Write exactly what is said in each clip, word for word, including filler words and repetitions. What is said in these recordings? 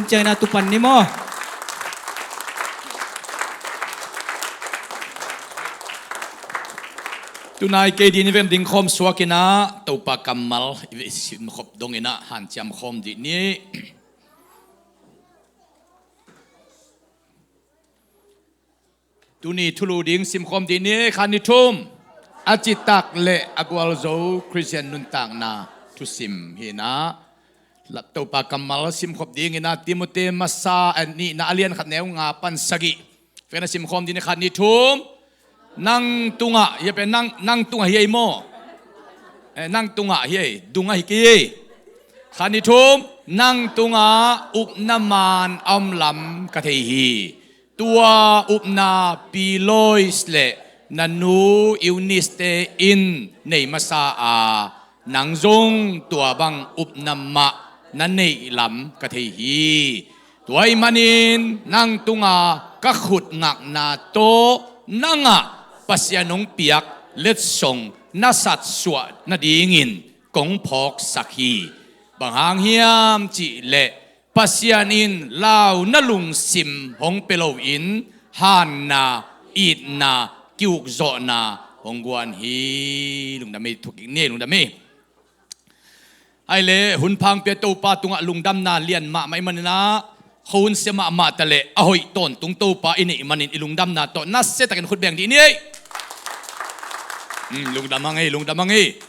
ciangin ah tupan ni maw? Tunai kei din i ven ding khawm suakin ah Topa kammal i ve simkhop dongin ah hanciam khawm dih ni. Tuni thulu ding simkhawm dih ni, khan ni thum. A citak le a gualzo Khristian nuntakna thusim hi-in ah, Topa kammal simkhop dingin ah Timote masa, eh, nihna a lian khat neu nga pan sagih. Pen a simkhawm ding ni, khan ni thum. Nang tungah, hia pen nang, nang tungah hi ei maw? Eh, nang tungah hi ei, dungah hi kei ei. Khan ni thum. Nang tungah upna man a om lam ka thei hi. Tua upna pi Lois le na nu Eunice-te in nei masa a, nang zong tua bang upna mah na neih lam ka thei hi. Tua ahih manin nang tunga ka khut ngakna tawh nangah Pasian hong piak letsong na satsuah nadingin kong phawksak hi. Bang hang hiam cih leh Pasian in launa lungsim hong pia loin hanna, itna, ki-ukzawhna hong guan hi. Lungdam ei, thukik ni ei, lungdam ei. Ahih leh hun phang pia Topa tungah lungdamna lian mahmah ahih manin ah, khuahun sia mahmah ta leh a hoih tawntung Topa i neih manin i lungdamna tawh nasiatakin khut beng dih ni ei. Hmm, lungdam hang ei, lungdam hang ei.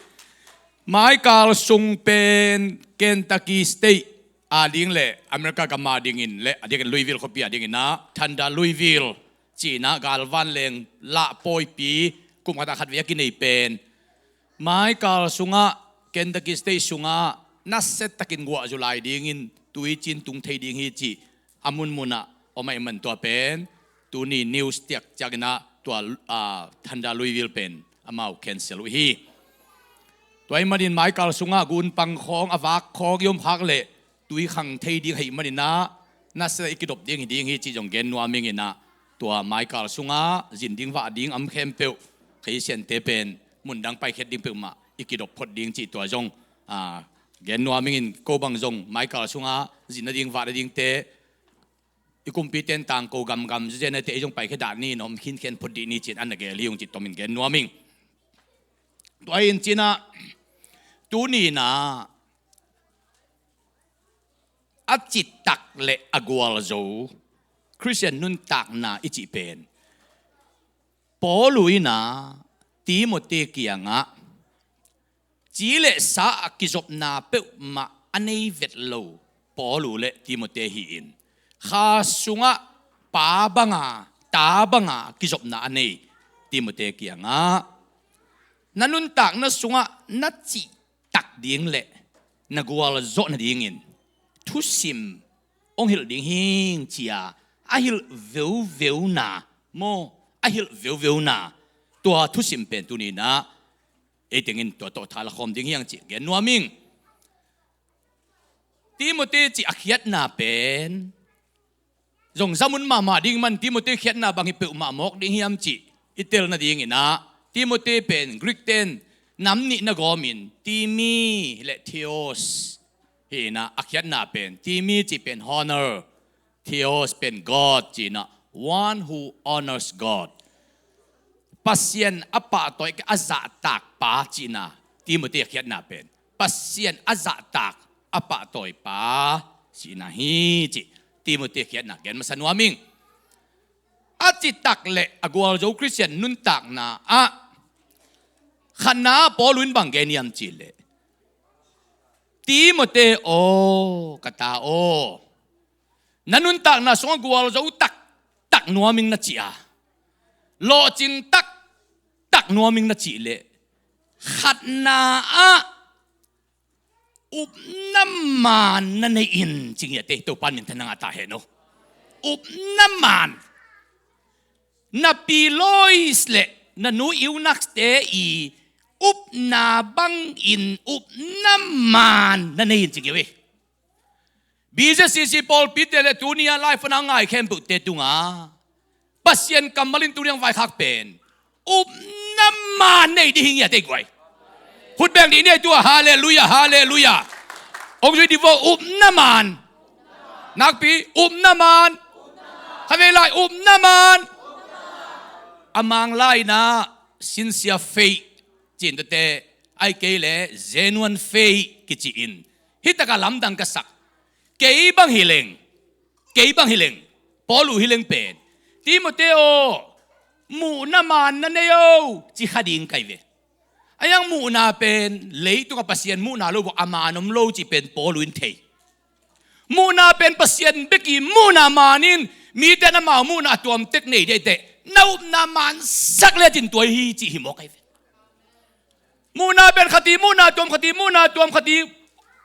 Maikal sung pen Kentucky State ading le America gam adingin le, a diakin Louisville khuapi adingin ah Thunder Louisville ci-in ah galvan leng lah pawipi kum khat ah khatvei a kinei pen, maikal sungah, Kentucky State sungah nasiatakin guah zu lai dingin tuicin tung thei ding hi cih a munmunah om ahih man tua pen tuni news tiak ciangin ah tua, ah, Thunder Louisville pen amau cancel uh hi. Tua ahih manin maikal sungah gunpang khawng, a vak khawng i om khak leh tui khang thei ding ahih manin ah nasiah i kidop ding hi ding hi cih zong gen nuam ing in ah, tua maikal sungah zin ding vah ding a om khempeuh, Khristiante pen mundang paikhiat ding peuhmah i kidop phot ding cih tua zong, ah, gen nuam ing in, ko bang zong maikal sungah zin nading vah nadingte i kumpite in tangko gamgam zezen a, te ei zong paikhiat dah ni, na om khinkhen phot dih ni ci-in an na gel hi ung cih tomin gen nuam ing. Tua hi in ci-in ah tuni-in ah a citak le a gualzo Khristian nuntakna i cih pen Paul in ah Timote kiangah ci le sa a kizopna peuhmah a nei vet lo Paul le Timote hi-in, kha sungah pa banga, ta banga kizopna a nei Timote kiangah na nuntakna sungah na cihtak ding le na gualzawh nadingin thusim hong hilh ding hi ing ci-a a hilh veuveuna maw, a hilh veuveuna, tua thusim pen tuni-in ah ei tengin tua tawh tha la khawm ding hi hang cih gen nuam ing. Timote cih a khiatna pen zong zamun mahmah ding man Timote khiatna bang hi peuhmah mawk ding hiam cih i tel nadingin ah, Timote pen Greek-te in nam nih na gawmin Timi le Theos hi-in ah, a khiatna pen Timi cih pen honor, Theos pen God ci-in ah, one who honors God. Pasian a pahtawi, a zahtak pa ci-in ah, Timote a khiatna pen Pasian a zahtak, a pahtawi pa ci-in ah hi cih Timote a khiatna gen masa nuam ing. A citak le a gualzo Khristian nuntakna ah khatna Paul in bang gen hiam cih leh, Timote aw, ka ta aw, na nuntakna sungah gualzo taktak nuam ing na cih a, lawhcing taktak nuam ing na cih leh, khatna ah upna man na nei in ci ngiat ei. Topa in minthanna ngah ta hen aw. Upna man. Na pi Lois le na nu Eunice-te i upna bangin upna man na nei in ci ngiat ei. BJCC pawlpite le tuni-a live-ah a ngai khempeuhte tungah Pasian kammal in tuni-a vaikhak pen upna man nei ding hi ngiat ei guai. Khut beng dih ni ei tua, halleluiah, halleluiah. Hong zui dih vo, upna man. Nakpi, upna man. Khatvei lai, upna man. A Mang lai-in ah sincere faith ci-in, tua teh, ahih kei leh genuine faith kici-in, hih takah lamdang ka sak. Kei bang hi leng, kei bang hi leng, Paul uh hi leng pen, Timothy aw, muhna man na nei o, ci kha ding ka hi ve. Ahih hang muhna pen leitungah Pasian muhna lo, a man om lo cih pen Paul uh in thei. Muhna pen Pasian bek i muhna man in, mite in amau muhna a tuam tek nei ding ahih teh, na upna man sak lecin tua hi cih hi mawk ahi ve. Muhna pen khat i muhna tuam, khat i muhna tuam, khat i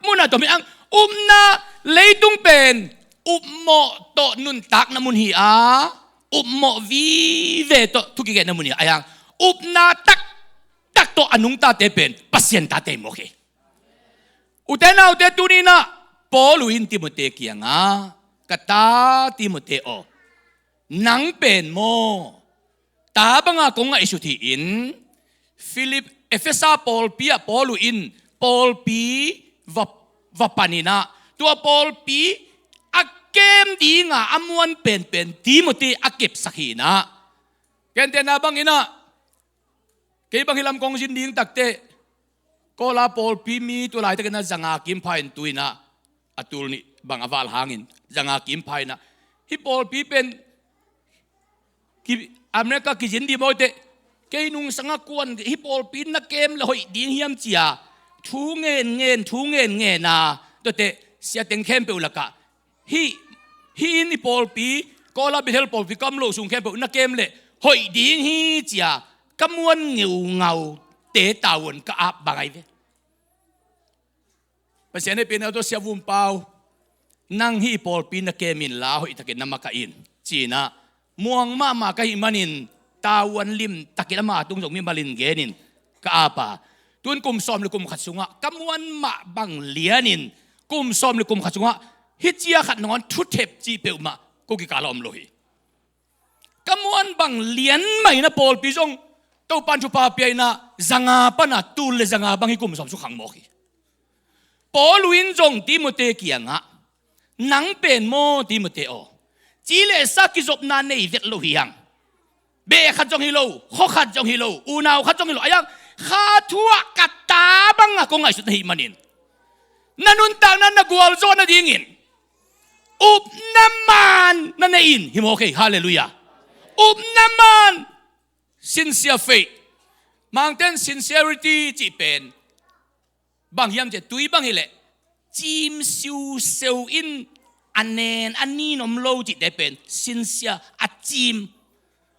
muhna tuam hi hang, upna, leitung pen upmawh tawh nuntakna mun hi a, upmawh vive tawh thu kigenna mun hi a, ahih hang upna taktak tawh a nungtate pen Pasian tate hi mawk hi. Ute naute, tuni-in ah Paul uh in Timothy kiangah, ka ta Timothy aw, nang pen maw, ta banga kong ngaihsut hi-in, Philip, Efesa pawlpi ah Paul uh in pawlpi va, va pan in ah, tua pawlpi a kem dinga a muan penpen Timothy a kepsak hi-in ah. Gentehna bangin ah, kei bang hih lam kong zin ding takteh, Kola pawlpi mi tua laitakin ah zanga kim pha-in, tu-in ah a tul nih bang a val hangin zanga kim pha-in ah, hih pawlpi pen ki, America kizin ding maw teh, kei nungsang a kuan hih pawlpi na kem leh hoih ding hiam ci-a thu ngen ngen, thu ngen ngen a, tua teh sia teng khempeuh lakah, hih, hih in i pawlpi, Kola Bethel pawlpi kam loh sung khempeuh na kem leh hoih ding hi ci-a ka muan ngeungaute tavuan ka ap bang ahi ve. Pasian hehpihna tawh, Sia Vum Pau, nang hih pawlpi na kem inla hoihtakin na makaih in, ci-in ah muang mahmah ka hih manin, tavuan limtakin ama tung zong mimalin genin ka ap a. Tu-in kum sawm le kum khat sungah ka muan mah bang lianin, kum sawm le kum khat sungah hih cia khat nangawn thuthep cih peuhmah ko kikal ah om lo hi. Ka muan bang lian mah in ah pawlpi zong Topa'n thupha pia in ah, zanga pan a tul le zanga bang hih kum sawm sung khang mawk hi. Paul uh in zong Timothy kiangah, nang pen maw Timothy aw, ci le sa kizopna nei vet lo hi hang. Beh khat zong hi lo, khua khat zong hi lo, unau khat zong hi lo, ahih hang kha thu ah ka ta banga kong ngaihsut na hih manin, na nuntakna na gualzawh nadingin upna man na nei in, hi mawk hi. Halleluiah. Upna man, sincere faith. Mangte'n sincerity cih pen bang hiam cih leh, tui bang hi leh, cim siuseu in a nen a nin om lo cihte pen sincere, a cim.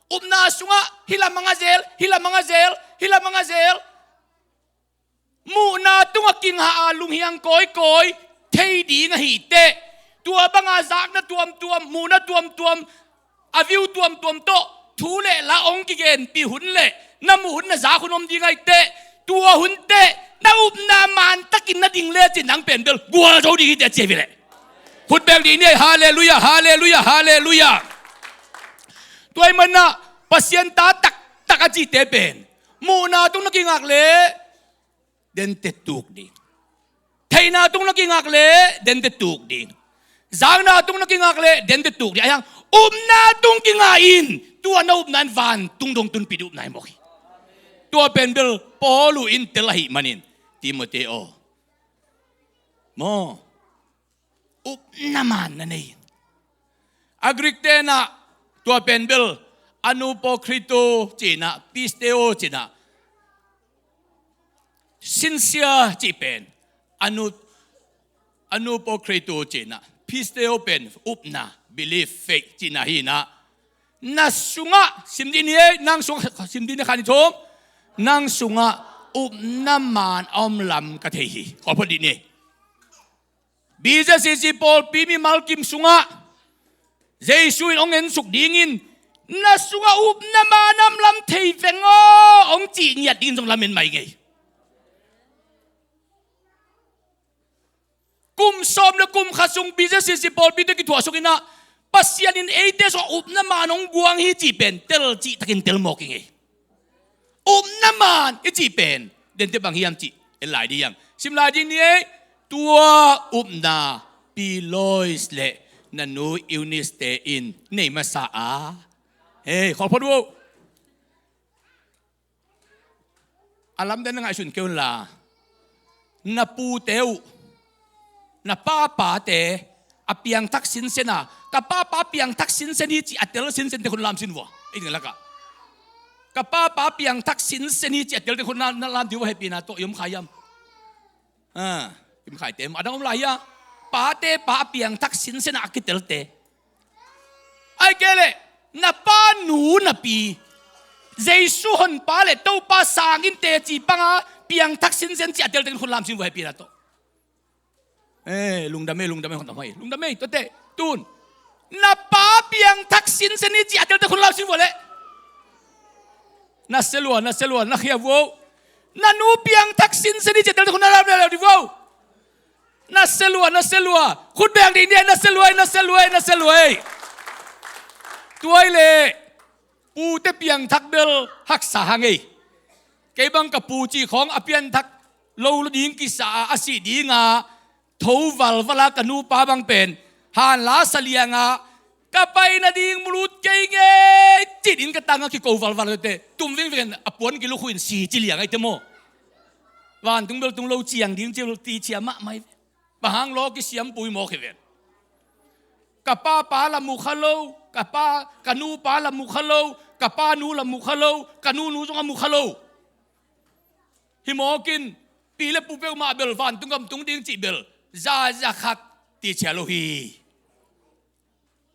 Upna sungah hih lamang a zel, hih lamang a zel, hih lamang a zel, muhna tungah kingah a lunghiang kawikawi thei ding ahih teh, tua banga zakna tuamtuam, muhna tuamtuam, a view tuamtuam tawh thu le la hong kigenpih hun le na muh hun, na zak hun om ding ahih teh, tua hun teh na upna mantakin na ding lecin nang pen bel gualzo ding hi teh, a ci hi ve leh. Khut beng dih ni ei. Halleluiah, halleluiah, halleluiah. Tua ahih manin ah Pasian ta taktak a cihte pen muhna tung na kingak leh dente tuk ding. Theihna tung na kingak leh dente tuk ding. Zakna tung na kingak leh dente tuk ding. Ahih hang upna tung kingah in, tua na upna in vantung dong tunpih ding upna hi mawk hi. Tua pen bel Paul uh in tel ahih manin, Timothy aw, maw, upna man na nei in. A Greek te'n ah tua pen bel anupokritu ci-in ah, pisteuo ci-in ah, sincere cih pen, anu, anupokritu ci-in ah, pisteuo pen upna, belief, faith cihna hi-in ah, na sungah, sim dih ni ei, nang sungah, sim dih ni, khan i thum, nang sungah upna man a om lam ka thei hi. Khawl phot dih ni ei. B Z C C pawlpi mimal kim sungah Jesu in hong ensuk dingin, na sungah upna man a om lam thei veng aw, hong cih ngiat dingin zong lamen mai ing ei. Kum sawm le kum khat sung B Z C C pawlpite kithuahsuk in ah, Pasian in eite sungah upna man hong guang hi cih pen tel cih takin tel mawk ing ei. Upna man i cih pen dente bang hiam cih en lai dih hang. Sim lai dih ni ei. Tua upna, philos le na nu Eunice te in nei masa a. Hei, khawl phot uh. A lamdang na ngaihsun kei un la, na pute uh, na papate a piangthak sinsen a, ka papa piangthak sinsen hi ci a tel sinsen te khut lamsin vua. Ei ding lakah ka papa piangthak sinsen hi ci a tel te khut na, na lam diu a hehpihna tawh i om kha hiam? Ah, i om kha i te a dang om lai hia? Pate pa a piangthak sinsen a a kitelte. Ai kei leh na pa nu na pi, Jesu honpa le Topa sangin teci panga piangthak sinsen ci a tel te khut lamsin vua hehpihna tawh. Eh, lungdam ei, lungdam ei, hong tam ei, lungdam ei, tuate, tun. Na pa piangthak sinsen hi ci a tel te khut lamsin vua leh. Na selua, na selua, na khia vua. Na nu piangthak sinsen hi ci a tel te khut na lam leu di vua. Na selua, na selua. Khut beng ding dia, na selua, na selua, na selua. Tuai le pute piangthak bel haksa hang ei. Kei bang ka pu cih khawng a pianthak lo ding kisa a, a sih dinga tho valval a ka nupa bang pen hanla salianga ka pai nading mulut kei ngei cih ding ka tanga kiko valval te tum vingving a puan kilukhu in si ci liang ai te maw? Vantung bel tung lo ciang ding ci ti cia mahmah hi. Bang hang law kisiam pui mawk hi ven. Ka papa la mukha lo, ka pa, ka nupa la mukha lo, ka pa nu la mukha lo, ka nunu zong a mukha lo. Hi mawkin pi le pu peuhmah bel vantung gam tung ding cih bel za za khat ti cia lo hi.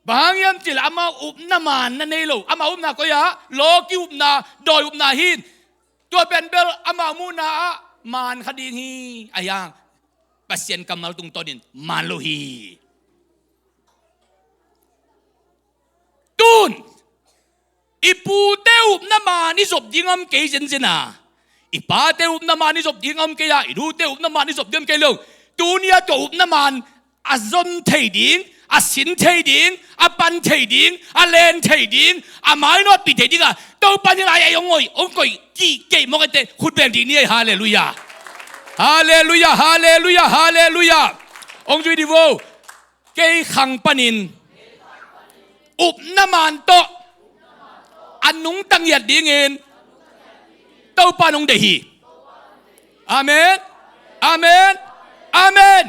Bang hang hiam cih leh amau upna man na nei lo. Amau upna koi ah lawki upna, dawi upna hi. Tua pen bel amau muhna ah man kha ding hi. Ahi hang Pasian kammal tungtawnin man lo hi. Tun i pute upna man i zop ding om kei zenzen a, i pate upna man i zop ding om kei a, i nute upna man i zop ding om kei lo. Tuni a tua upna man a zon thei ding, a sin thei ding, a pan thei ding, a len thei ding, a mainawtpih thei ding a Topa ni lai ei hong ngoi, hong koih kih kei mawk ete khut beng ding ni ei. Halleluiah. Halleluiah, halleluiah, halleluiah. Hong zui di vo. Kei khang panin upna man tawh a nungta ngiat dingin Topa nong deih hi. Amen. Amen. Amen.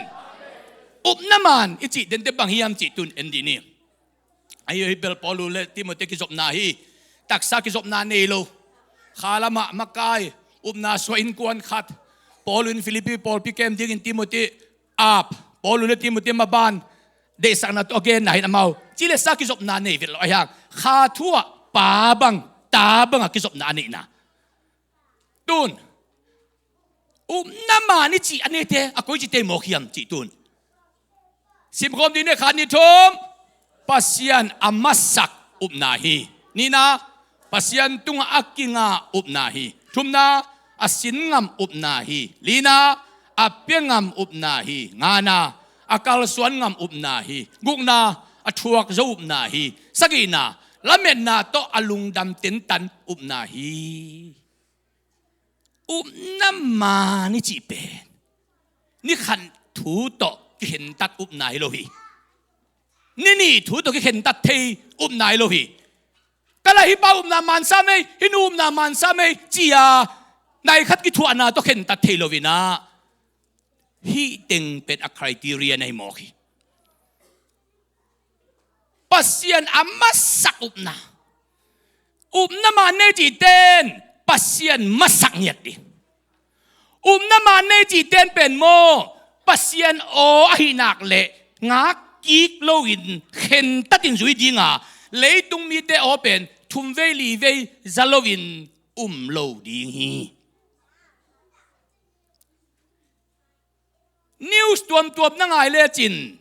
Upna man i cih dente bang hiam cih tun en dih ni. Ahi hi bel Paul le Timothy kizopna hi. Taksa kizopna nei lo. Kha lamah makai upna suah innkuan khat. Paul in Philippi pawlpi kem dingin Timothy ap, Paul le Timothy maban deihsakna tawh a genna hi in amau ci le sa kizopna nei vet lo ahi hang kha thu ah pa bang ta bang a kizopna a neihna. Tun upna man i cih a neite a koi cite mawk hiam cih tun. Simkhawm ding ni khat ni thum. Pasian a masak upna hi. Nihna, Pasian tungah a kinga upna hi. Thumna, a sin ngam upna hi. Lina, a pia ngam upna hi. Ngana, a kalsuan ngam upna hi. Gukna, a thuak zo upna hi. Sagihna, lametna tawh a lungdam tentan upna hi. Upna man i cih pen ni khat thu tawh kikhentat upna hi lo hi. Ni nih thu tawh kikhentat thei upna hi lo hi. Ka la hi pa upna man sa mei, hi nu upna man sa mei ci-a nai khat kithuahna tawh khentat thei lo inah hih teng pen a criteria na hi mawk hi. Pasian a masak upna. Upna man nei cihten Pasian masak ngiat ding. Upna man nei cihten pen maw Pasian aw ahih nak leh ngakkik loin khentatin zui dinga leitung mite aw pen thumvei livei za loin um lo ding hi. News tuamtuam na ngai lecin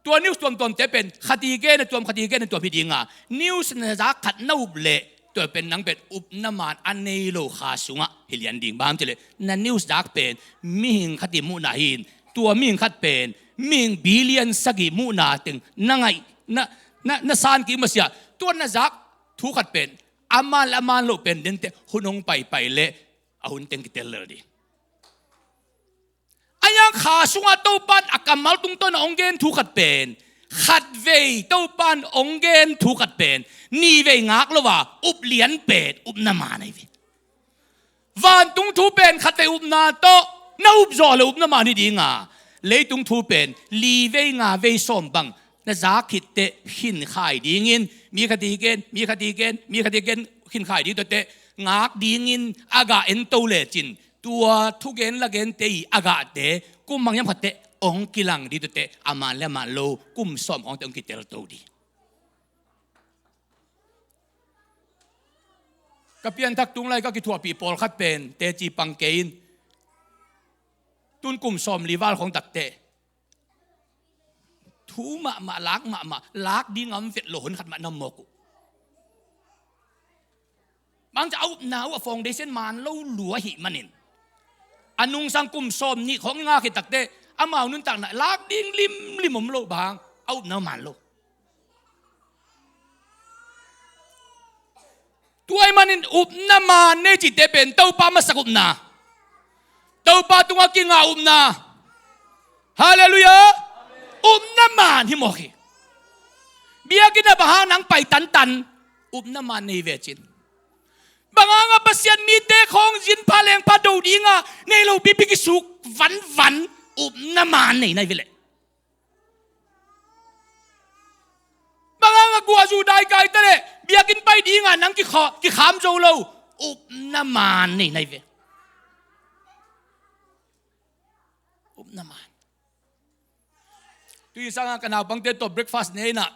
tua news tuamtuamte pen khat i gen a tuam khat i gen a tuam hi dinga news na zak khat na up leh tua pen nang pen upna man a nei lo kha sungah hi lian ding. Bang hang hiam cih leh na news zak pen mihing khat i muhna hi in tua mihing khat pen mihing billion sagih muhna teng na ngaih na, na, na san kik masiah tua na zak thu khat pen a man le a man loh pen dente hun hong paipai leh a hun teng kitel lel ding. Ahi hang kha sungah Topan a kammal tungtawn a hong gen thu khat pen Khatvei Topa in hong gen thu khat pen nihvei ngak lo a, up lian pen upna man ahi ve. Vantung thu pen khatvei upna tawh na up zawh le upna man hi ding a, leitung thu pen livei ngavei sawm bang na za khit teh khinkhai dingin, mi khat hi gen, mi khat hi gen, mi khat hi gen, khinkhai ding tawh teh ngak dingin a gah ento lecin, tua thugen lagente i a gahte kum bang hiam khat teh hong kilang ding tawh teh a man le a man lo kum sawm khawng teh hong kitelto ding. Ka pianthak tung lai ka kithuahpih pawlkhat pen teci pang kei in, tun kum sawmli val khawng tak teh thu mahmah, lak mahmah, lak ding a om vet lo hon khat mah na om mawk uh. Bang hang hiam cih leh a upna uh a foundation man lo lua ahih manin, a nungsang kum sawmnih khawng i ngak khit tak teh amau nuntakna lak ding limlim om lo, bang hang a upna uh man lo. Tua ahih manin upna man nei cihte pen Topa masak upna, Topa tungah kinga upna. Halleluiah. Upna man hi mawk hi. Biakinn ah bang hang nang pai tantan, upna man nei ve cin. Bang hang a Pasian mite khawng zin pha leng pha do ding a nei lo pipi kisuk vanvan, upna man nei nai ve leh. Bang hang a guah zu dai kai ta leh biakinn pai ding a nang kikha-, kikham zo lo, upna man nei nai ve. Upna man. Tui sang a ka naupangte tawh breakfast ne in ah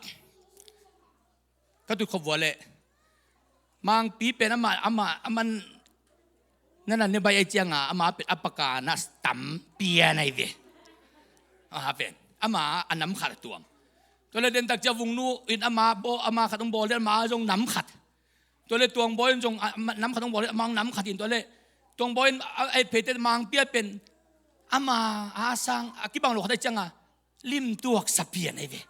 ka tut khop vua leh Mangpi pen ama, ama, aman na nan ne bai ai ciang a, ama pen a pakana tam pian ai ve. Aha pen ama a nam khat a tuang. Tua leh den tak ciang Vungnu in ama bawl, ama khat hong bawl leh ama zong nam khat. Tua leh Tuangbawi in zong a, ama nam khat hong bawl leh ama zong nam khat in, tua leh Tuangbawi in a, a et phei teh Mangpi pen ama a sang a kibang lo khat ai ciang a limtuak sa pian ai ve.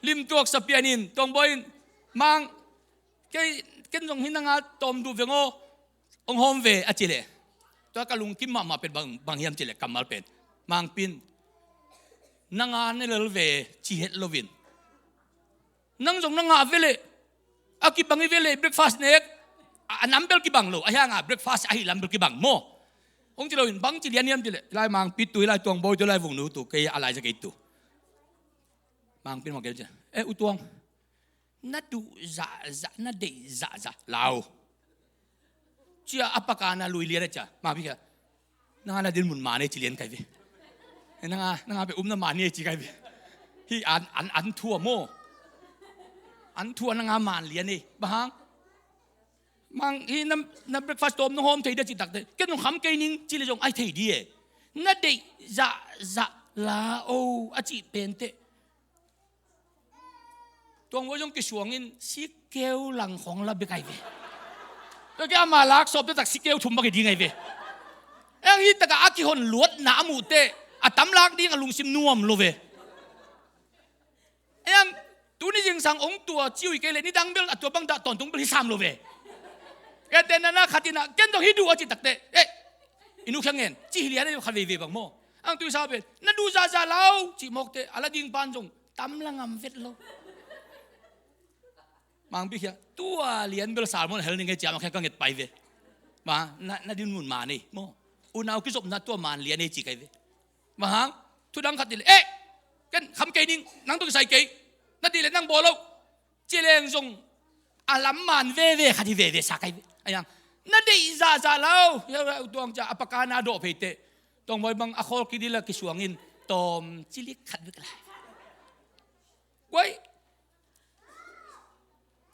Limtuak sa pian in Tuangbawi in, Mang, kei, ken zong hi nang a tawm duh veng aw, hong hawm ve a ci leh. Tua ka lungkim mahmah pen bang, bang hiam ci leh kammal pen, Mangpi in nang a ne lel ve ci het lo in, nang zong na ngah ve leh, a kibang hi ve leh breakfast nek, a, a nam bel kibang lo, a hiang a breakfast ahi lam bel kibang maw. Hong ci lo in bang ci lian hiam ci leh, lai Mangpi tu, lai Tuangbawi tu, lai Vungnu tu, kei a lai za kei tu. Mangpi in mawk gen ci, eh, U Tuang, na duh zahzah, na deih zahzah lau. Ci a a pakana lui lian a ci a, Mangpi kia, nang a na dinmun man ei ci lian kai ve. Nang a, nang a pen upna man ei ci kai ve. Hih an, an, an thu a maw. An thu a nang a man lian ei. Bang hang? Mang, hih na, na breakfast tawm na hawm thei dia ci tak teh, ken zong kham kei ning ci leh zong ai thei di e. Na deih zahzah la o a cih pen teh Tuangbawi zong kisuang in sikeu lang khawng la bek ai ve. Tua kei ama lak sawp tua tak sikeu thum bek hi ding ai ve. Eng hih tak a a kihon luatna a muh teh a tam lak ding a lungsim nuam lo ve. Eng tuni zingsang hong tua ci uh hi kei leh nidang bel a tua bang dah tawntung bel hi sam lo ve. Kei teh na na khat in ah ken zong hi duh a ci tak teh, eh, i nu khiang ngen ci hi lian a khat veivei bang maw. Ang tui sa pen na duh zahzah lau cih mawk teh a la ding pan zong tam la ngam vet lo. Mangpi kia, tua lian bel salmon hel ning ei ci a, mah kia ka nget pai ve. Ma, na, na dinmun man ei maw. Unau kizopna tua man lian ei ci kai ve. Bang hang? Thu dang khat hi leh, eh, ken kham kei ning, nang tawh kisai kei. Na deih leh nang bawl lo. Ci leng zong a lam man veve khat hi veve sa kai ve. A hiang, na deih zahzah lau. Hia, hia, U Tuang ci a a pakana dawh phei teh Tuangbawi bang a khawl kidil a kisuang in tawm cilik khat bek lai. Guai,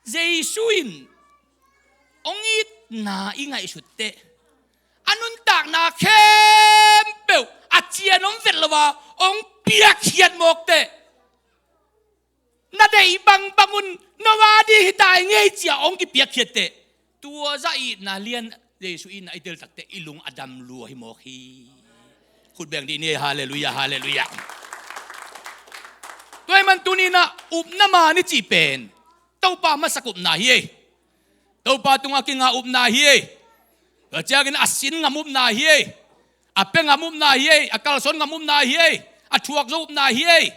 Jesu in hong itna i ngaihsut teh a nuntakna khempeuh a cian om vet lo a hong piakkhiat mawk teh na deih bangbang un no a ding hi ta ing ei ci a hong kipiakkhiat teh tua zah itna lian Jesu itna i tel tak teh i lung a dam lua hi mawk hi. Khut beng dih ni ei, halleluiah, halleluiah. Tua ahih man tuni in ah upna man i cih pen Topa masak upna hi ei. Topa tungah kinga upna hi ei. Tua ciangin a sin ngam upna hi ei. A pia ngam upna hi ei. A kalsuan ngam upna hi ei. A thuak zo upna hi ei.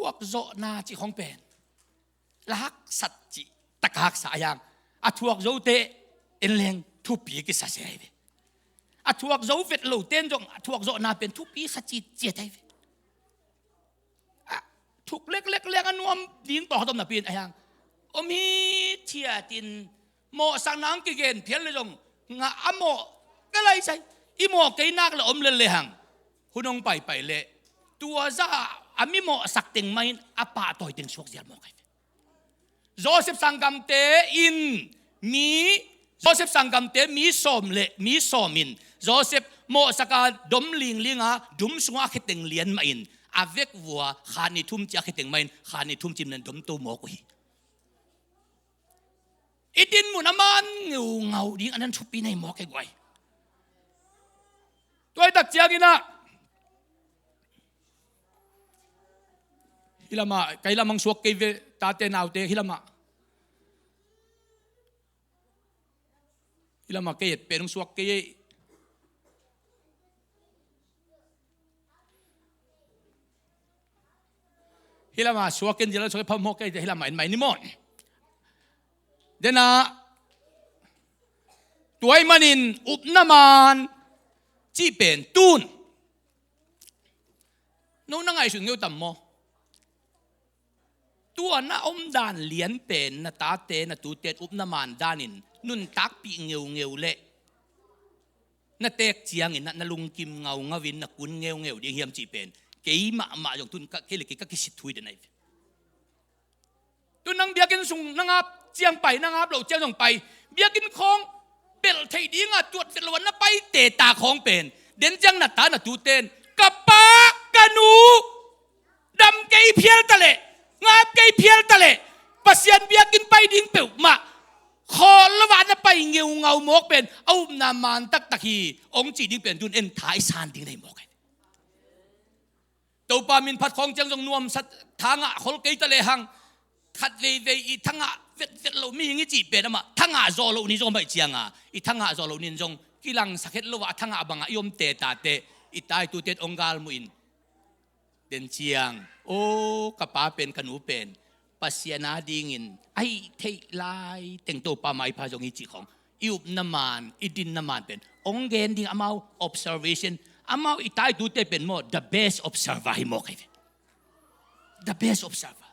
thuak zawhna cih khong pen la haksat cih tak a haksa a hiang. A thuak zote en leng thupi kisa sia hi ve. A thuak zo vet lote in zong a thuak zawhna pen thupi sa citciat hi ve. A thuk leklek leng a nuam ding tawh khat om napi in a hiang om hi ciatin mawhsakna ang kigen phial le zong ngah a mawh ka lai sai. I mawh kei nak le om le lehang hun hong paipai leh tua zah a mi mawhsak teng mah in a pahtawi teng suak zial mawk hi ve. Joseph sanggamte in mi Joseph sanggamte mi sawm le mi sawm in Joseph mawhsak a dom lingling a dum sungah a kheteng lian mah in a vekvua khat nih thum ci a kheteng mah in khat nih thum ci in domto mawk uh hi. I din mun a man ngeungau ding a nan thupi nei mawk e guai. Tuaitak ciangin ah hi lamah kai lamang suak kei ve tate naute hi lamah. Hi lamah kei et pen hong suak kei ei. Hi lamah suak in zia lo suak kei phamawh kei hi lamah en mai ni maw. Dena tuai manin upna man cih pen tun no na ngaihsun ngeu tam maw? Tua na omdan lian pen na tate na tute upna man danin nuntakpih ngeungeu le na teek ciangin na lungkim ngaungau in na kun ngeungeu ding hiam cih pen kei mahmah zong tun kei le kei ka kisit thui den ahi. Tun nang biakinn sung na ngap ciang pai na ngap loh ciang zong pai biakinn khawng pelh theih dinga tuat vet lo a na paite ta khawng pen den ciang na ta na tuten ka pa ka nu dam kei phial ta leh ngap kei phial ta leh Pasian biakinn pai ding peuhmah khawl lo ah na pai ngeungau mawk pen a upna man taktak hi hong cih ding pen tun en tha i san ding nei mawk hi. Topa min phat khawng ciang zong nuamsa thangah khol kei ta lehang khat veivei i thangah vetvet lo mihing i cih pen amah thangah zawh loh ni zong a baih cianga i thangah zawh loh nin zong kilangsak het lo ah a thangah bangah i omte tate i taitute ong galmuh in den ciang aw ka pa pen ka nu pen Pasian a dingin a hih theih lai teng Topa maipha zong hi cih khawng i upna man i dinna man pen ong gen ding amau observation amau i taitute pen maw the best observer hi mawk hi ve. The best observer.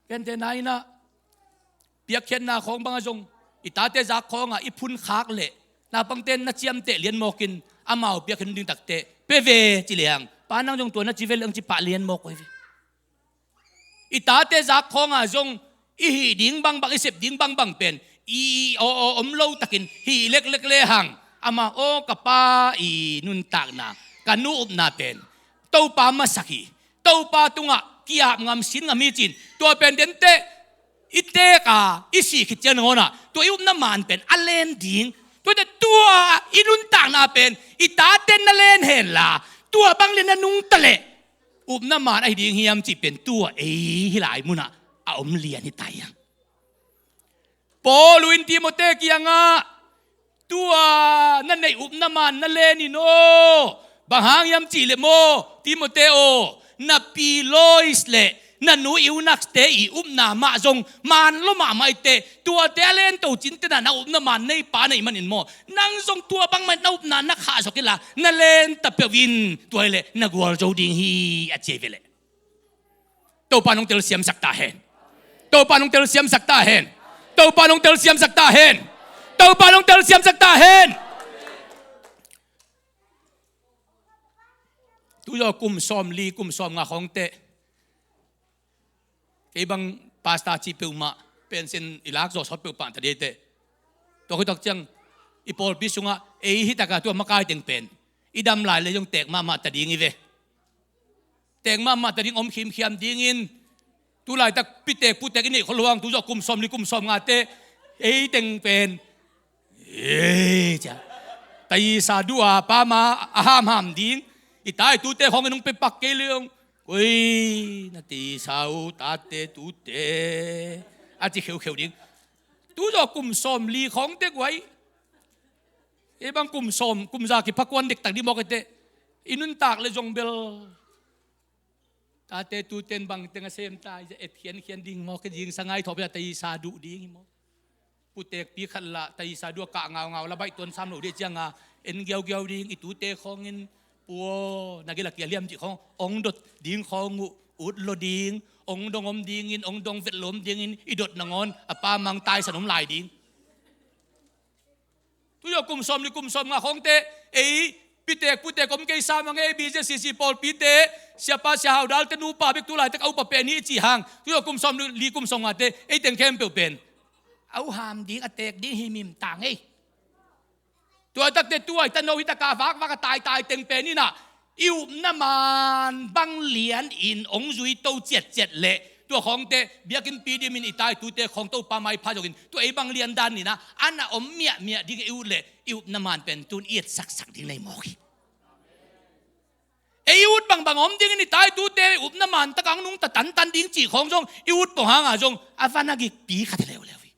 Gentehna inah piakkhiatna khawng banga zong i tate zak khawnga i phunkhak leh naupangte na ciamteh lian mawkin amau piakkhiat ding takte pe ve ci lehang pa nang zong tua na ci ve leng ci pah lian mawk uh hi ve. I tate zak khawnga zong i hih ding bangbang i sep ding bangbang pen i aw aw om lo takin hih leklek lehang amah aw ka pa i nuntakna ka nu upna pen Topa masak hi. Topa tungah kiap ngam sin ngam hi cin tua pen dente i teek a i sih khit ciang nangawnah tua i upna man pen a len ding. Tuate tua i nuntakna pen i taten na len henla tua bang le na nungta leh upna man ahi ding hiam cih pen tua ei hi lai munah a om lian hi tai ang. Paul in Timote kiangah tua na neih upna man na lenin aw bang hang hiam cih leh maw Timote aw na pi Lois le na nu Eunice te i upna mah zong man lo mahmah i teh tuate a lento cin tenah na upna man nei pa neih manin maw nang zong tua bangmah na upna na khah zawk inla na lenta peuh in tua hileh na gualzo ding hi a ci hi ve leh. Topa nong telsiamsak ta hen. Topa nong telsiamsak ta hen. Topa nong telsiamsak ta hen. Topa nong telsiamsak ta hen. Tuzaw kum sawm li kum sawm nga khawngte kei bang pasta cih peuhmah pension i lak zawh sawt peuhpah ta dite. Tua khuitak ciang i pawlpi sungah ei hitaka tua makai teng pen i dam lai le zong teek mahmah ta ding i ve. Teek mahmah ta ding om khimkhiam dingin tulaitak pitek putek i neih khol huang tuzawh kum sawm li kum sawm ngate ei teng pen ei cia taisa duh a pama a hamham ding i tai tute khawng i nung pepak kei leong koi na tisa uh tate tute a ci kheukheu ding. Tuzawh kum sawm li khawngte guai ei bang kum sawm kum za kiphakuan dektak dih mawk ete i nuntak le zong bel Tate tuten bangteng a sem ta, i et khiankhian ding maw, kei ding sangai thawh pia ta i sa duh ding hi maw. Putekpi khat lah ta i sa duh a kah ngaungau la baih tuan sam lo dih cianga en giaugiau ding i tute khawngin puaw na gila kia liam cih khawng ong dot ding khawng uh ut lo ding, ong dong om dingin, ong dong vet lo om dingin i dot nangawn a pa mang taisan om lai ding. Tuiaw kum sawm li kum sawm nga khawngte ei pitek putek om kei sa mang ei, BJCC pawlpite, siapa sia haudalte nupa bek tu laitak a upa pen hi i cih hang, tuiaw kum sawm li kum sawm ngate ei teng khempeuh pen a uham ding a tek ding hi mim tang ei. Tua takte tua i tano hi taka vakvak a taitai teng pen inah i upna man bang lian in ong zui to ciatciat leh tua khawngte biakinnpi dimin i taitute khawng Topa maipha zongin tua ei bang lian dan inah a na om miahmiah ding i ut leh i upna man pen tun i etsaksak ding nei mawk hi. Ei ut bangbang om dingin i taitute upna man takang nungta tantan ding cih khawng zong i ut pong hanga zong a van a gikpi khat hi leuleu hi.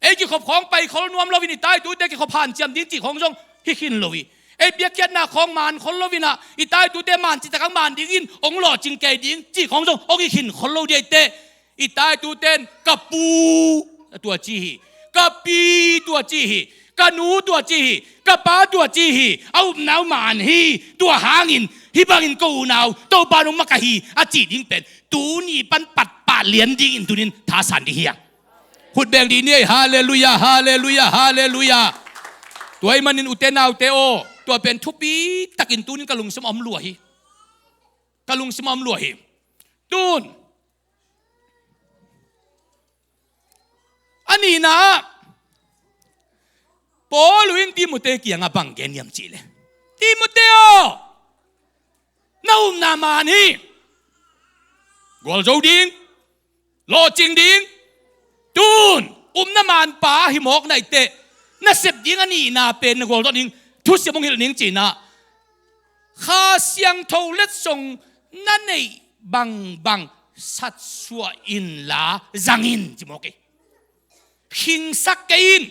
Ei kikhop khawng pai khol nuam loin i taitute kikhop hanciam ding cih khawng zong hi khin lo hi. Ei biakhiatna khawng man khol loinah i taitute man cih takang man dingin ong lawhcing kei ding cih khawng zong ong hi khin khol lo dih ei teh. I taituten ka pu tua ci hi, ka pi tua ci hi, ka nu tua ci hi, ka pa tua ci hi, a upna uh man hi. Tua hangin hih bangin ko unau Topa nong makaih hi a cih ding pen tuni pan patpah lian dingin tunin thasan dih hiang. Khut beng dih ni ei, halleluiah, halleluiah, halleluiah. Tua ahih manin ute naute aw, tua pen thupi takin tunin ka lungsim a om lua hi. Ka lungsim a om lua hi. Tun a nihna ah Paul in Timote kiangah bang gen hiam cihleh, Timote aw, na upna man hi. Gualzo ding, lawhcing ding. Tun upna manpa hi mawk naih teh na sep ding a nihna pen na gualzawh ding thusiam hong hilh ning cinah Kha Siangtho letsong na neih bangbang satsuah inla zangin ci mawk hi. Khingsak kei in.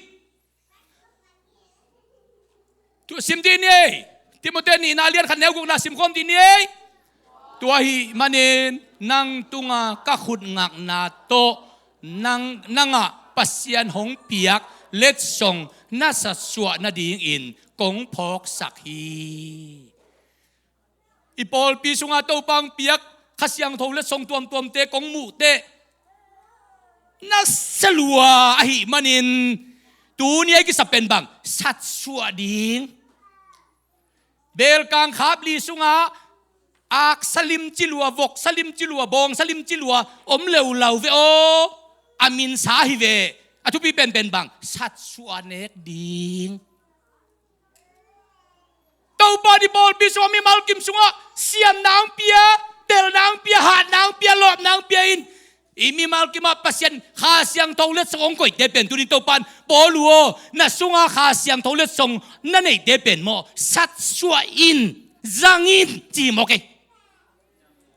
Tu sim dih ni ei. Timote nihna lian khat neu gukna simkhawm dih ni ei. Tua ahih manin nang tunga ka khut ngakna tawh nang, nangah Pasian hong piak letsong na satsuah nadingin kong phawksak hi. I pawlpi sungah Topa hong piak Kha Siangtho letsong tuamtuamte kong muh teh na salua ahih manin tuni a i kisap pen bang satsuah ding. Belkang khapli sungah aksa limci lua, voksa limci lua, bawngsa limci lua om leulau ve aw. A minsa hi ve. A thupi penpen bang satsuah nek ding. Topa i pawlpi sungah mimal kim sungah siamna hong pia, telna hong pia, hatna hong pia, lawpna hong pia in i mimal kimah Pasian Kha Siangtho letsong hong koihte pen tunin Topa in Paul uh aw, na sungah Kha Siangtho letsong na neihte pen maw satsuah in, zang in ci hi mawk ei.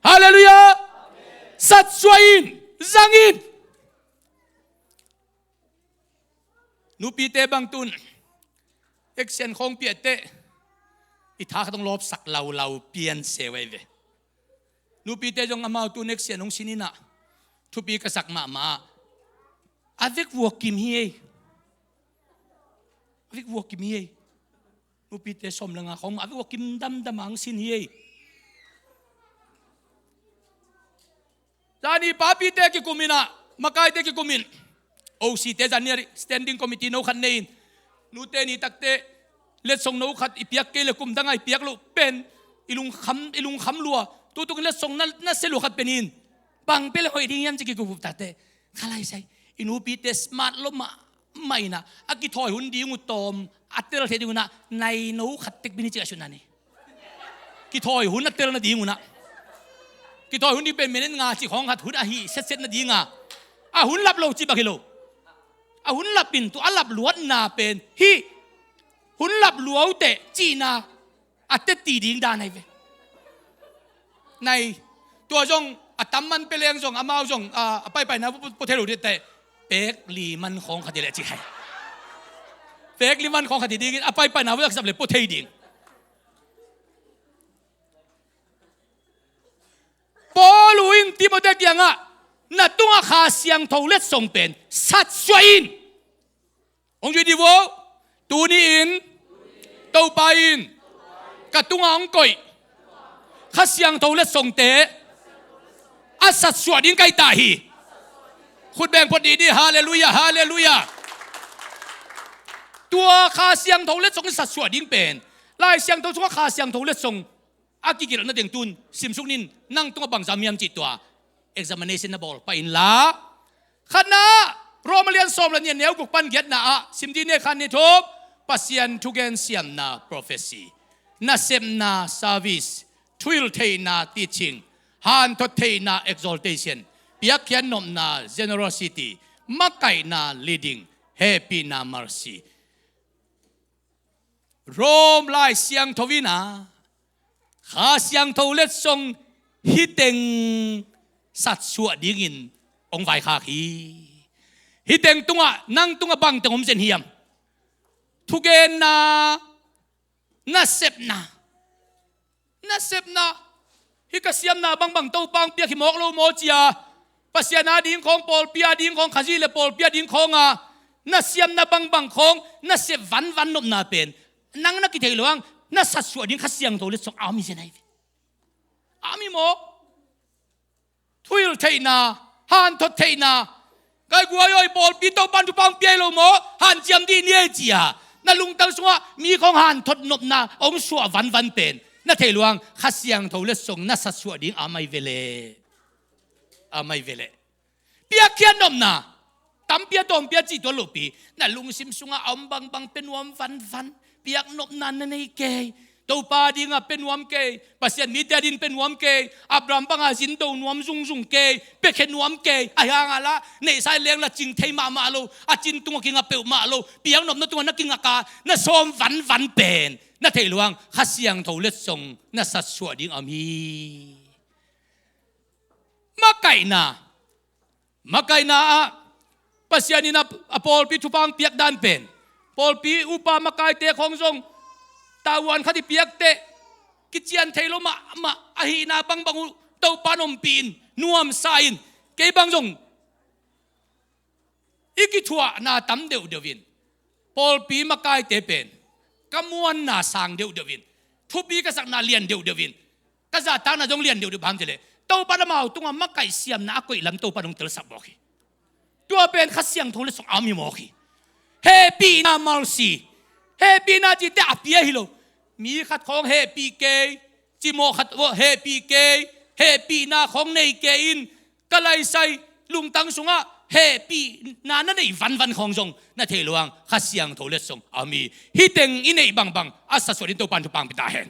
Halleluiah. Satsuah in, zang in. Nupite bang tun action khawng piahteh i tha khat hong lawpsak laulau pian se uh ahi ve. Nupite zong amau tun action hong sin inah thupi ka sak mahmah. A vek vua kim hi ei. A vek vua kim hi ei. Nupite sawm le nga khawng a vek vua kim damdam a hong sin hi ei. Zani papite kikum inah, makaite kikum in, O C te zani a standing committee no khat nei in, nute ni takte letsong no khat i piak kei le kum danga i piak loh pen i lungkham, i lungkham lua. Tutukin letsong na, na sia lua khat pen in bang pia le hoih ding hiam ci kikup takte, kha lai sai, i nupite smart lo mah mah inah a kithawi hun ding uh tawm a tel thei ding unah nai no khat tek bini cik a sutna ni. Kithawi hun a tel nading unah, kithawi hun ding pen minute nga cik khawng khat hun ahi setset nadinga a hun lap lo ci bak hi lo. A hun lap in tua a lap luatna pen hih hun lap lua uh teh cihna a teti ding dan ahi ve. Nai, tua zong a tam man pia leng zong amau zong a, a paipaina pua thei lo dih teh, pek li man khawng khat hi leh ci hai. Pek li man khawng khat hi dingin a paipaina pua kisap le pua thei ding. Timoti kiangah na tungah Kha Siangtho letsong pen satsuah in. Hong zui dih vo. Tuni-in Topa in ka tungah hong koih Kha Siangtho letsongte a satsuah ding ka hi ta hi. Khut beng phot dih dih. Halleluiah, halleluiah. Tua Kha Siangtho letsong in satsuah ding pen Lai Siangtho sungah Kha Siangtho letsong a kigelhna teng tun simsuk nin, nang tungah bangzah om hiam cih tua examination na bawl pah inla. Khatna, Rom a lian sawm le nih, a neu guk pan giatna ah sim dih ni. Khat, nih, thum. Pasian thugen siamna, prophecy. Nasepna, service. Thuhilhtheihna, teaching. Hanthot theihna, exaltation. Piakkhiat nopna, generosity. Makaihna, leading. Hehpihna, mercy. Rom Lai Siangtho in a Kha Siangtho letsong hih teng satsuah dingin hong vaikhak hi. Hih teng tungah, nang tungah bang teng om zen hiam? Thugenna, nasepna. Nasepna. Hih ka siamna bangbang Topa hong piak hi mawk lo maw cia? Pasian a ding khawng, pawlpi a ding khawng, Khazih le pawlpi a ding khawng a na siamna bangbang khawng na sep vanvan nopna pen nang na kitheih loh hang na satsuah ding Kha Siangtho letsong a om hi zen ahi ve. A om hi maw? Thuhilhtheihna, hanthot theihna. Kai guai aw, i pawlpi Topan thupha hong pia hi lo maw? Hanciam dih ni ei cia na lungtang sungah mi khawng hanthot nopna hong suah vanvan pen na theih loh hang Kha Siangtho letsong na satsuah ding a om ahi ve leh. A om ahi ve leh. Piakkhiat nopna, tampi a tawmpi a cih tuan lohpi, na lungsim sungah a om bangbang pia nuam vanvan. Piak nopna na nei kei. Topa dingah pia nuam kei. Pasian mite a dingin pia nuam kei. Abraham bangah zin do nuam zungzung kei. Piakhia nuam kei. Ahi hangah lah neihsa i leng lah cing thei mahmah lo. A cin tungah kingak peuhmah lo. Piak nopna tungah na kingak a na sawm vanvan pen na theih loh hang Kha Siangtho letsong na satsuah ding a om hi. Makaihna. Makaihna ah Pasian in a, a pawlpi thupha hong piak dan pen, pawlpi upa makaite khawng zong tavuan khat i piak teh kician thei lo mahmah ahihna bangbang uh Topan ompih in nuamsa in. Kei bang zong i kithuahna tam deuhdeuh in pawlpi makaite pen ka muanna sang deuhdeuh in, thupi ka sakna lian deuhdeuh in, ka zahtakna zong lian deuhdeuh bang hang cih leh Topan amau tungah makaih siamna a koih lam Topan hong telsap mawk hi. Tua pen Kha Siangtho letsong a om hi mawk hi. Hehpihna, mercy. Hehpihna cih teh a pia hi lo. Mi khat khawng hehpih kei, cimawh khat hehpih kei, hehpihna khawng nei kei in, ka laisai lungtang sungah hehpihna na neih vanvan khawng zong na theih loh hang Kha Siangtho letsong a om hi. Hih teng i neih bangbang a satsuah ding Topan thupha hong pia ta hen.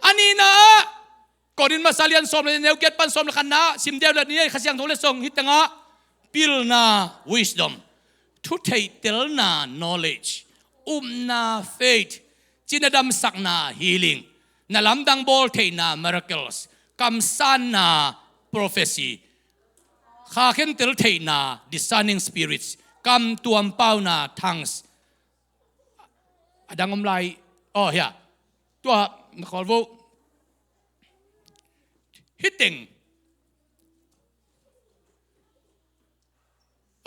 A nihna ah Korin masa lian sawm le neu giat pan sawm le khatna ah sim deuh le ni ei, Kha Siangtho letsong hih tengah pilna, wisdom, thutheih telna, knowledge, upna, faith, cina damsakna, healing, na lamdang bawl theihna, miracles, kamsanna, prophecy, kha khentel theihna, discerning spirits, kam tuam pauna, tongues. A dang om lai. Oh, hia. Tua na khawl vo. Hih teng.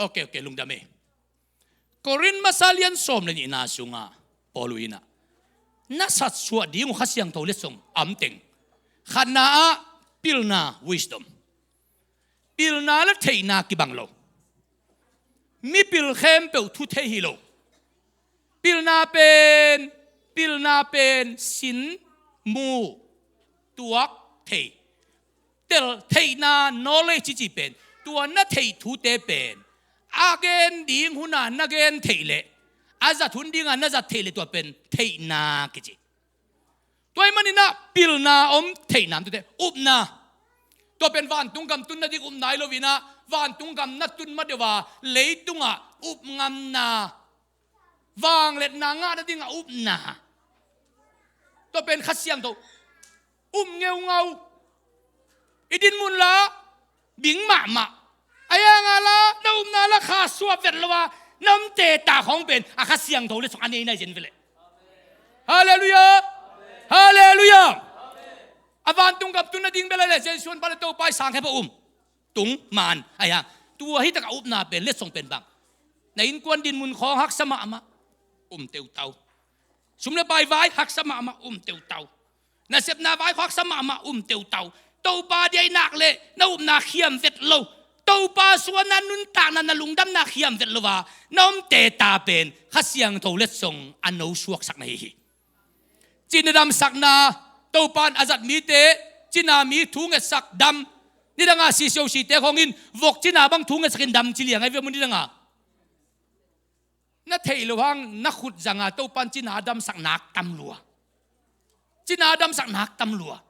Ok, ok, lungdam ei. Korin masa lian sawm le nihna sungah Paul in a na satsuah ding uh Kha Siangtho letsong a om teng, khatna ah pilna, wisdom. Pilna le theihna kibang lo. Mipil khempeuh thu thei hi lo. Pilna pen, pilna pen sin, mu, tuak, thei. Tel, theihna, knowledge cih pen tua na theih thute pen a gen ding huna na gen theih leh, a zat hun dinga na zat theih leh tua pen theihna kici. Tua ahih manin ah pilna om, theihna om, tute upna. Tua pen vantung gam tun nading upna hi lo in ah, vantung gam na tun ma deuh a leitungah upngamna, vangliatna ngah nadingah upna. Tua pen Kha Siangtho. Up ngeungau. I din mun la bing mahmah. Ahi hangah la na upna la kha suah vet lo a na omte ta khawng pen a Kha Siangtho letsong a nei nai zen ve leh. Halleluiah. Halleluiah. A vantung gam tun nading bel a leh Jesu an pale Topa i sangkhia pah um. tung man. Ahi hang tua hi tak a upna pen, letsong pen bang? Na innkuan dinmun khawng haksa mahmah, um teutau. Sum le pai vai haksa mahmah, um teutau. Na sepna vai khawng haksa mahmah, um teutau. Topa dia i nak leh na upna khiam vet lo, Topa sungah na nuntakna, na lungdamna khiam vet lo a na omte ta pen Kha Siangtho letsong a nosuaksak na hi hi. Cina damsakna, Topa in a zat mite cina mi thungetsak dam. Nidanga CCOC te khawng in vok cina bang thungetsak in dam ci liang ahi ve maw. Nidanga na theih loh hang na khut zanga Topa in cina damsak nak tam lua. Cina damsak nak tam lua.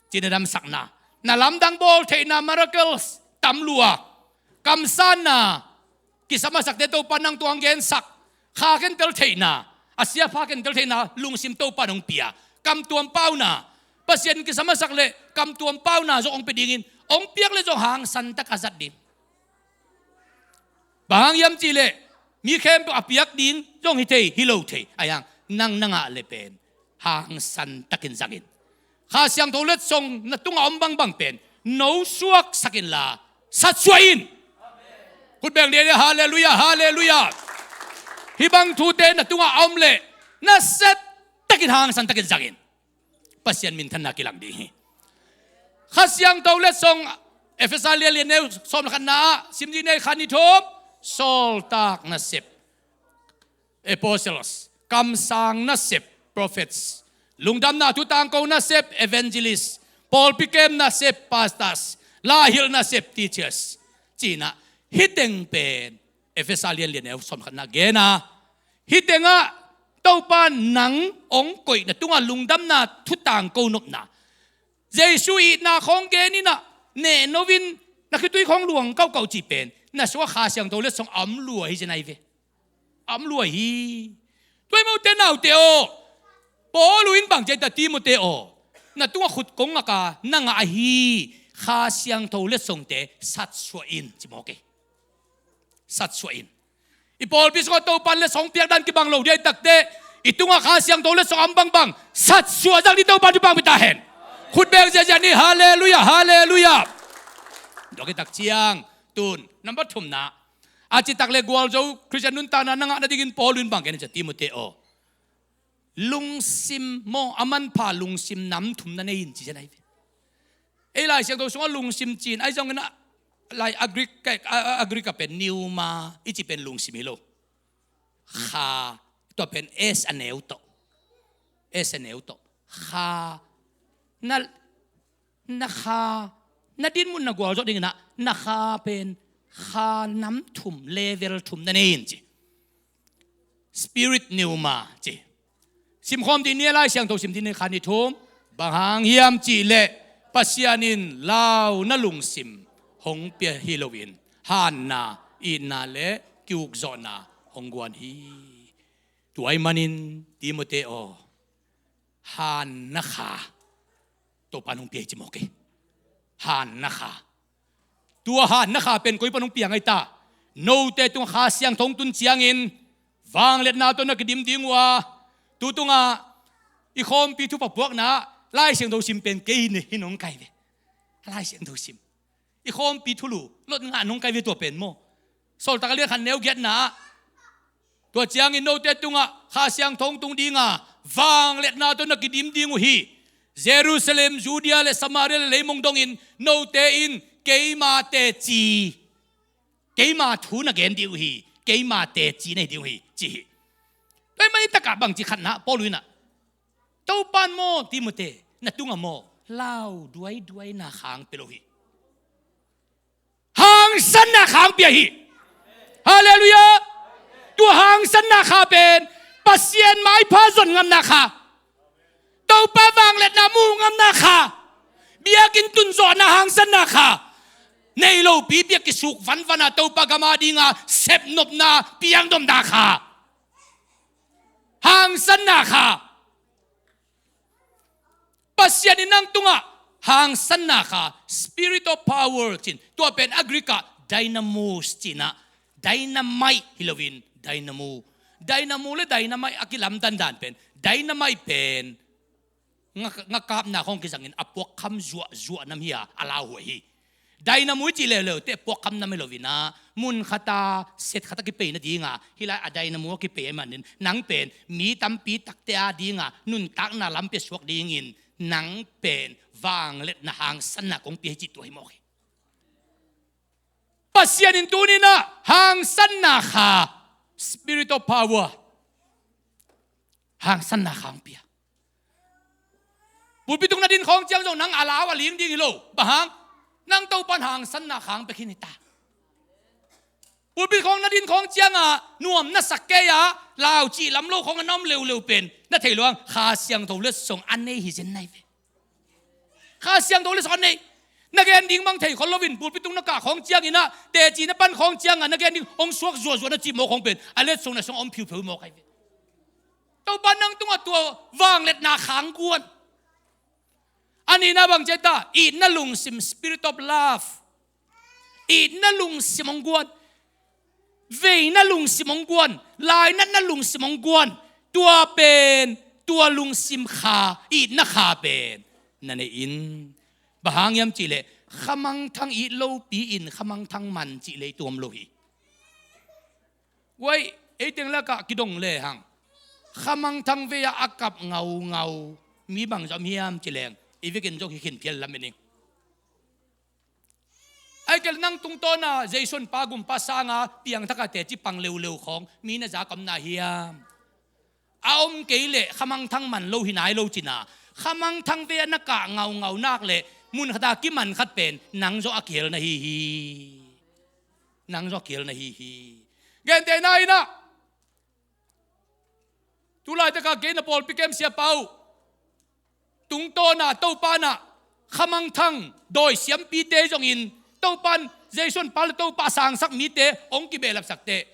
Cina damsakna, na lamdang bawl theihna, miracles, tam lua. Kamsanna, kisam a sakte Topa in nang tung hong gensak. Kha khentel theihna, a siapha khentel theihna lungsim Topa in hong pia. Kamtuam pauna, Pasian kisam a sak leh kamtuam pauna zong hong pia dingin, hong piak leh zong hangsan tak a zat ding. Bang hang hiam cih leh mi khempeuh a piak ding zong hi thei, hi lo thei. Ahi hang nang na ngah leh pen hangsan takin zang in. Kha Siangtho letsong na tungah om bangbang pen nosuaksak inla satsuah in. Khut beng lian in, halleluiah, halleluiah. Hih bang thute na tungah a om leh nasia takin, hangsan takin zang in. Pasian minthanna kilang ding hi. Kha Siangtho letsong, Efesa lian li, neu sawm le khatna ah sim ding nei, khan ni thum. Sawltak nasep, apostles. Kamsang nasep, prophets. Lungdamna thu tangko nasep, evangelist. Pawlpi kem nasep, pastors. Laihilh nasep, teachers. Cina, hih teng pen Efesa lian li, neu sawm le khatna gen a, hih tengah Topa nang hong koihna tungah lungdamna thu tangko nopna, Jesu itna khawng gen in ah, nehno in, na khitui khawng luang kauhkauh cih pen na sungah Kha Siangtho letsong a om lua hi zen ahi ve. A om lua hi. Tua hi maw ute naute aw, Paul in bang ci a, Timote aw, na tungah khut kong ngak a na ngah ahi Kha Siangtho letsongte satsuah in, ci mawk hi. Satsuah in. I pawlpi sungah Topa in letsong piak dan kibang lo ding ahih takteh, i tungah Kha Siangtho letsong a om bangbang satsuah zang ding Topa in thupha hong pia ta hen. Khut beng ziahziah ni, halleluiah, halleluiah. Tua khit tak ciang, tun, number thumna, a citak le gualzo Khristian nuntakna na ngah nadingin Paul in bang gen hiam cih leh, Timote aw, lungsim maw, a manpha lungsim nam thum na nei in, ci zen ahi ve. Ei Lai Siangtho sungah lungsim ci-in ahi zongin ah, lai a Greek, a, a, a Greek a pen pneuma i cih pen lungsim hi lo. Kha, tua pen S a neu tawh. S a neu tawh. Kha, na, na kha, na dinmun na gualzawh dingin ah, na kha pen kha nam thum, level thum na nei in, ci. Spirit pneuma, ci. Simkhawm dih ni, Lai Siangtho sim dih ni, khan ni thum. Bang hang hiam cih leh Pasian in launa lungsim hong pia hi loin, hanna, itna le ki-ukzawhna hong guan hi. Tua ahih manin Timote aw, hanna kha Topa in hong pia hi, ci mawk hi. Hanna kha. Tua hanna kha pen koi pan hong piang ahi ta? Note tungah Kha Siangtho hong tun ciangin vangliatna tawh na kidim ding uh a, tu tungah i khawmpi thupha puakna ah Lai Siangtho sim pen kei hi ne, hi nong kai ve. Lai Siangtho sim. I khawmpi thulu lot ngah nong kai ve, tua pen maw. Sawltak a lian khat, neu giatna ah, tua ciangin note tungah Kha Siangtho hong tung ding a, vangliatna tawh na kidim ding uh hi. Jerusalem, Judea le Samaria le leimong dongin note in keima teci, keima thu na gen ding uh hi, keima teci na hi ding uh hi, ci hi. Tua ahih manin tak ah bangci khatna, Paul in ah, Topa in maw, Timote, na tungah maw, lau duaiduaina kha hong pia lo hi. Hangsanna kha hong pia hi. Halleluiah. Tua hangsanna kha pen Pasian maipha zon ngamna kha, Topa vangliatna mu ngamna kha, biakinn tun zawhna hangsanna kha, nei lopi piak kisuk vanvan a Topa gam a ding a sepnopna piaknopna kha, hangsanna kha. Pasian in nang tungah hangsanna kha, spirit of power ci-in, tua pen a Greek ah dynamos ci-in ah, dynamite hi loin dynamo. Dynamo le dynamite a kilamdan dan pen, dynamite pen nga, nga kapna khawng kizangin a puakkham zuahzuah nam hi a, a lauhuai hi. Dynamo i cih leuleu teh puakkham nam hi lo in ah, mun khat a set khat a kipei nading a, hih lai a dynamo a kipei ahih manin nang pen mi tampi takte a ding a nuntakna lam pia suak dingin nang pen vangliatna hangsanna kong pia hi cih tua hi mawk hi. Pasian in tuni in ah hangsanna kha, spirit of power, hangsanna kha hong pia. Pulpit tung na din khawng ciang zong nang a lau a ling ding hi lo. Bang hang? Nang Topa'n hangsanna kha hong pia khin hi ta. Pulpit khawng na din khawng ciang a nuam na sak kei a, lau cih lam lo khawng a na om leuleu pen na thei lo hang, Kha Siangtho letsong a nei hi zen na hi ve. Kha Siangtho letsong a nei. Na gen ding bang thei khol lo in, pulpit tung na kah khawng ciangin ah, teci na pan khawng ciang a na gen ding hong suak zuahzuah na cih mawk khawng pen a letsong na sung a om phiupheu mawk ahi ve. Topa nang tungah tua vangliatna kha hong guan. A nihna bang ci hiam ta, itna lungsim, spirit of love. Itna lungsim hong guan. Veina lungsim hong guan. Lainatna lungsim hong guan. Tua pen, tua lungsim kha, itna kha pen na nei in. Bang hang hiam cih leh, khamangthang it lopi in khamangthang man cih lei tuam lo hi. Uai, ei teng lakah kidong le hang, khamangthang vei-ah a kap ngaungau mi bangzah om hiam ci leng, i vekin zong hi khin phial lam in ing. Ai kel nang tungtawna Jason pa gumpa sanga piangthak a teci pang leuleu khawng mi na zak om na hiam? A om kei leh khamangthang man lo hi nai lo cin a, khamangthang vei-ah na kah ngaungau nak leh mun khat a kiman khat pen nang zong a kihel na hi hi. Nang zong a kihel na hi hi. Gentehna in ah, tu laitak a kei na pawlpi kem siapa uh tungtawna Topa in ah khamangthang dawi siampite zongin, Topa in Jason pa le Topa a sangsak mite hong kibehlapsak teh,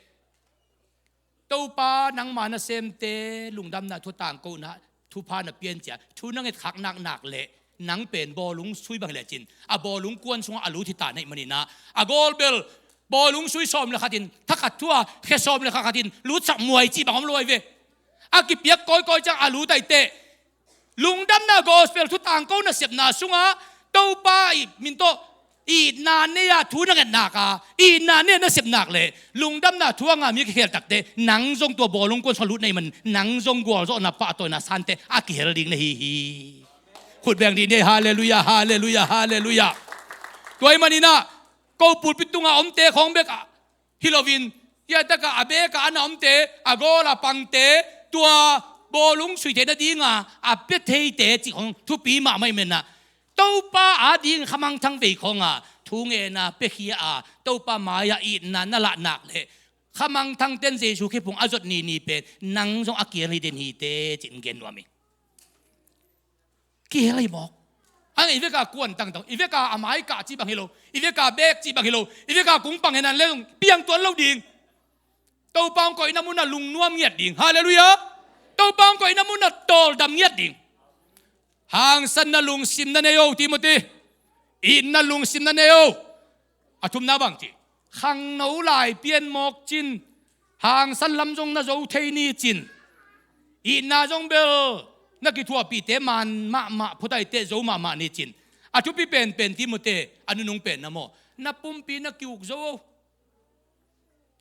Topa nangma nasemte lungdamna thu tangkona thupha na pia in ci a thu na ngetkhak naknak leh, nang pen bawlung sui bang hi lecin a bawlung kuan sungah a lut hi ta na hih manin ah, a gawlbel bawlung sui sawm le khat in thakhat thu a, khe sawm le khat khat in lutsak muai cih bang om lo ahi ve. A kipiak kawikawi ciang a lut ahih teh, lungdamna gospel thu tangko nasepna sungah Topa i min tawh itna nei a thu na ngetnak a, itna nei a na sepnak leh lungdamna thu a ngah mi a kikhel tak teh, nang zong tua bawlung kuan sungah lut na hih manin nang zong gualzawhna pahtawina sante a kihel ding na hi hi. Khut beng dih ni, halleluiah, halleluiah, halleluiah. Tua hih manin ah ko pulpit tungah omte khawng bek ah hi loin, hiah takah a bekah a na omte, a gawl a pangte, tua bawlung suite nadinga a pia theite cih khawng thupi mahmah ahih manin ah, Topa ading khamangthang vei khawnga thu ngen a piakhia a, Topa mai-ah itna na lahnak leh khamangthangte'n Jesu khephung a zot nini pen nang zong a kihel hi den hi teh ci-in gen nuam ing. Kihel hi mawk. Hang i veka kuan tangtang, i veka a maikah cih bang hi lo, i veka bek cih bang hi lo, i veka kungpang hi nan le zong piang tuan lo ding. Topa hong koihna munah lungnuam ngiat ding. Halleluiah. Topa hong koihna munah tawldam ngiat ding. Hangsanna lungsim na nei o, Timothy. Itna lungsim na nei o. A thumna bang ci? Khangno lai pian mawk cin, hangsan lam zong na zo thei ni cin, itna zong bel na kithuahpihte man mahmah phot ahih teh zo mahmah ni cin. A thupi penpen Timothy, a nunung penna maw, na pumpi na ki-uk zo o.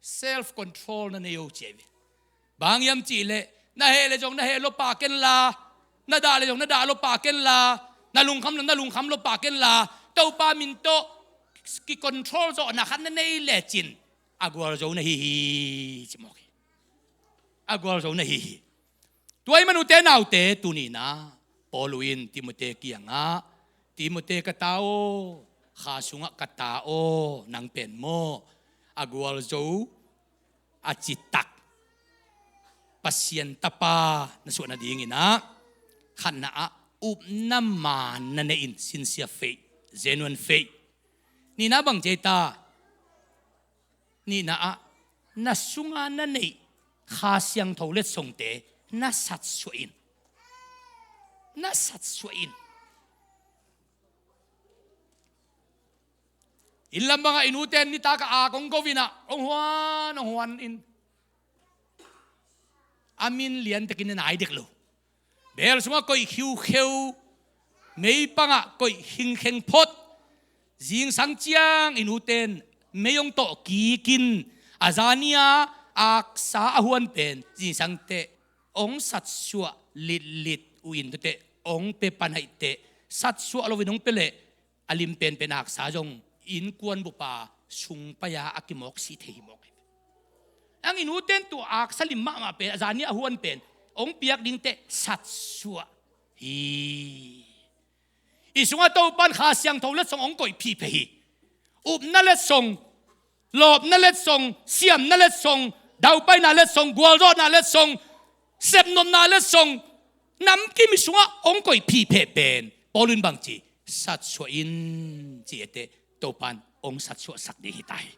Self control na nei o ci ahi ve. Bang hiam cih leh, na heh leh zong na heh lo pah ken la, na dah leh zong na dah lo pah ken la, na lungkham leh na lungkham lo pah ken la, Topa min tawh ki-control zawhna khat na nei lecin a gualzo na hi hi, ci mawk hi. A gualzo na hi hi. Tua ahih manin ute naute, tuni-in ah Paul in Timothy kiangah, Timothy ka ta aw, Kha sungah ka ta aw, nang pen maw, a gualzo, a citak Pasian tapa na suah nadingin ah, khatna ah upna maan na nei in, sincere faith, genuine faith. Nihna bang ci hiam ta? Nihna ah, na sunga na neih Kha Siangtho letsongte na satsuah in. Na satsuah in. Inn lam bangah i nute'n nitak a ak hong go in ah, hong huan, hong huan in. A min liantakin na nai dek lo. Bel sungah koih khiukheu, meipangah koih khingkheng phot, Zingsang ciang i nute'n mei hong tawh kikin a zani-a aksa a huan pen zingsang teh hong satsuah litlit uh in, tuate hong pia pan ahih teh, satsuah loin hong pia leh a lim penpen aksa zong innkuan bup a sung pai-a a kimawk sih thei hi mawk hi. Ang i nute'n tua aksa lim mahmah pen, a zani a huan pen hong piak ding teh satsuah hi. I sungah Topa'n Kha Siangtho letsong hong koih phihphei hi. Upna letsong, lawpna letsong, siamna letsong, daupaina letsong, gualzawhna letsong, sepnopna letsong, namkim i sungah hong koih phihphei pen Paul in bang ci? Satsuah in, ci e teh, Topa'n hong satsuahsak ding hi ta hi.